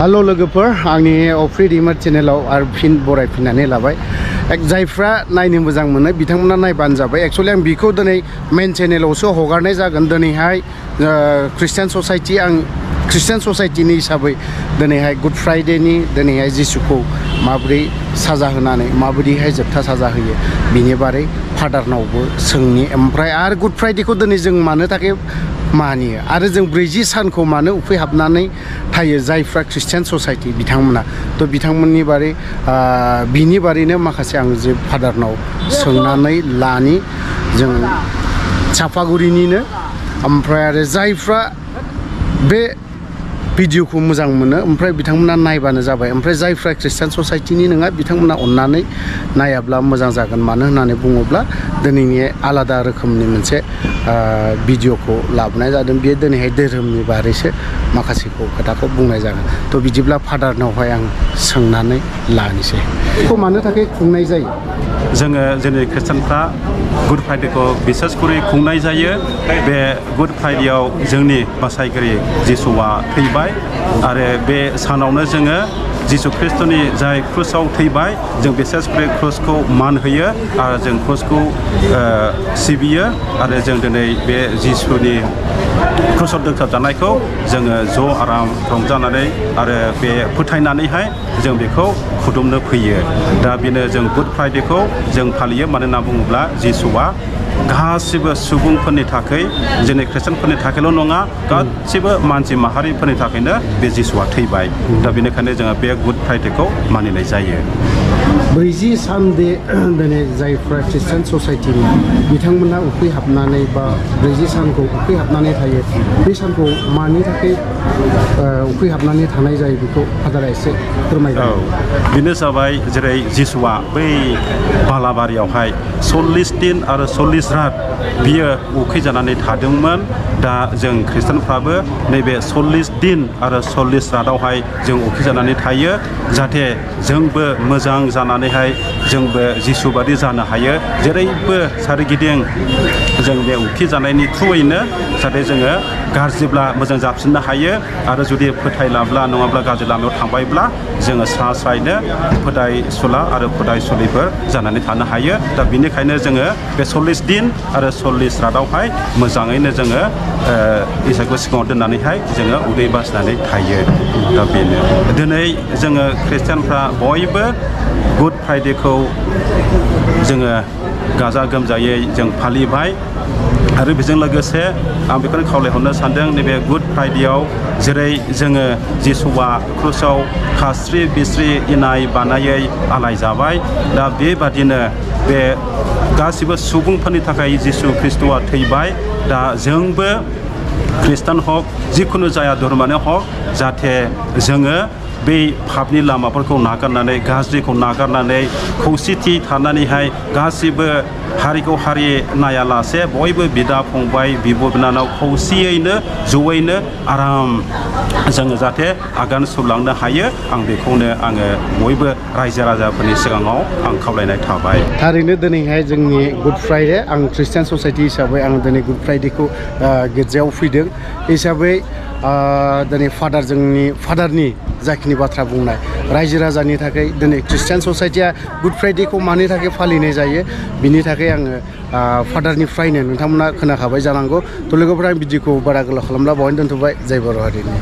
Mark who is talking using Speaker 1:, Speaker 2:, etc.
Speaker 1: hello लोगोफोर आंनि Friday कwo चेनेलाव आरो फिन बरायफिननानै लाबाय जायफ्रा नायनो मोजां मोनो बिथांमोना नायबानो जाबाय एक्चुअली आं बिखौ दिनै मेन चेनेलावसो हगारनाय जागोन दिनैहाय क्रिस्टियान ससाइटिनि हिसाबै दिनैहाय गुड फ्राइडेनि दिनैहाय जिसुखौ माबोरै साजा होनानै माबोरैहाय जोबथा साजा होयो बिनि बारै फादारनावबो सोंनि ओमफ्राय आरो गुड फ्राइडेखौ दिनै जों मानो थाखाय मानियो आरो जों 40 सानखौ मानो उखैहाबनानै थायो जायफ्रा क्रिस्टियान ससाइटि बिथांमोना थ' बिथांमोननि बारै बिनि बारैनो माखासे आं जे फादारनाव सोंनानै लानि जों चापागुरिनिनो ओमफ्राय आरो जायफ्रा बे भिडिअखौ मोजां मोनो ओमफ्राय बिथांमोना नायबानो जाबाय ओमफ्राय जायफ्रा क्रिस्टियान ससाइटिनि नङा बिथांमोना अननानै नायाब्ला मोजां जागोन मानो होननानै बुङोब्ला दिनैनि आलादा रोखोमनि मोनसे भिडिअखौ लाबोनाय जादों बेयो दिनैहाय धोरोमनि बारैसो माखासेखौ खोथाखौ बुंनाय जागोन थ' बिदिब्ला फादारनावहाय आं सोंनानै लानोसै बेखौ मानो थाखाय खुंनाय जायो
Speaker 2: जोङो जोंनि खृष्टानफ्रा गुड फ्राइडेखौ बिसेसकरि खुंनाय जायो बे गुड फ्राइडेआव जोंनि बासायगिरि जिसुआ थैबाय आरो बे सानावनो जोङो जिसु ख्रिस्टनि जाय क्रुसाव थैबाय जों बिसेसकरि क्रुसखौ मान होयो आरो जों क्रुसखौ सिबियो आरो जों दिनै बे जिसुनि क्रुसाव दोनखाबजानायखौ जोङो ज' आराम रंजानानै आरो बे फोथायनानैहाय जों बेखौ खुदुमनो फैयो दा बेनो जों गुड फ्राइडेखौ जों फालियो मानो होनना बुङोब्ला जिसुआ गासिबो सुबुंफोरनि थाखाय जोंनि खृष्टानफोरनि थाखायल' नङा गासिबो मानसि माहारिफोरनि थाखायनो बे जिसुआ थैबाय दा बेनिखायनो जोङो बे गुड फ्राइडेखौ मानिनाय जायो
Speaker 1: 40 सान दिनै जायफ्रा क्रिस्टियान ससाइटिनि बिथांमोना उखैहाबनानै बा 40 सानखौ उखैहाबनानै थायो बे सानखौ मानि थाखाय उखैहाबनानै थानाय जायो बेखौ फादारा एसे फोरमायगोन
Speaker 2: बेनो जाबाय जेरै जिसुआ बै बालाबारियावहाय 40 दिन आरो 40 रात बियो उखैजानानै थादोंमोन दा जों खृष्टानफ्राबो नैबे 40 दिन आरो 40 रातआवहाय जों उखैजानानै थायो जाहाथे जोंबो मोजां जानानैहाय जोंबो जिसु बादि जानो हायो जेरैबो सोरगिदिं जों बे उखैजानायनि थ्रुयैनो जाहाथे जोङो गाज्रिब्ला मोजां जाफिननो हायो आरो जुदि फोथायलाब्ला नङाब्ला गाज्रि लामायाव थांबायब्ला जोङो स्रायनो फोथायसुला आरो फोथायसुलिफोर जानानै थानो हायो दा बेनिखायनो जोङो बे 40 दिन आरो 40 रातआवहाय मोजाङैनो जोङो इसोरखौ सिगाङाव दोननानैहाय जोङो उदै बासिनानै थायो दा बेनो दिनै जोङो खृष्टानफ्रा बयबो गुड फ्राइडेखौ जोङो गाजा गोमजायै जों फालिबाय आरो बेजों लोगोसे आं बेखौनो खावलायहरनो सानदों नैबे गुड फ्राइडेआव जेरै जोङो जिसुआ क्रुसाव खास्रि बिस्रि इनाय बानायै आलाय जाबाय दा बेबादिनो बे गासिबो सुबुंफोरनि थाखाय जिसु ख्रिस्ट'आ थैबाय दा जोंबो खृष्टान हक जिखुनु जाया धर्मानो हक जाहाथे जोङो बे पापनि लामाफोरखौ नागारनानै गाज्रिखौ नागारनानै खौसेथि थानानैहाय गासिबो हारिखौ हारि नायालासे बयबो बिदा फंबाय बिब' बिनानाव खौसेयैनो जयैनो आराम जोङो जाहाथे आगान सुरलांनो हायो आं बेखौनो आङो बयबो रायजो राजाफोरनि सिगाङाव आं खावलायनाय थाबाय
Speaker 1: थारैनो दिनैहाय जोंनि गुड फ्राइडे आं क्रिस्टियान ससाइटि हिसाबै आं दिनै गुड फ्राइडेखौ गिर्जायाव फैदों हिसाबै दिनै फादारनि जाखिनि बाथ्रा बुंनाय रायजो राजानि थाखाय दिनै क्रिस्टियान ससाइटिया गुड फ्राइडेखौ मानि थाखाय फालिनाय जायो बिनि थाखाय आङो फादारनिफ्रायनो नोंथांमोना खोनाखाबाय जानांगौ थ' लोगोफोरा आं भिडिअखौ बारा गोलाव खालामला बावहाय दोनथ'बाय जय बर' हारिनि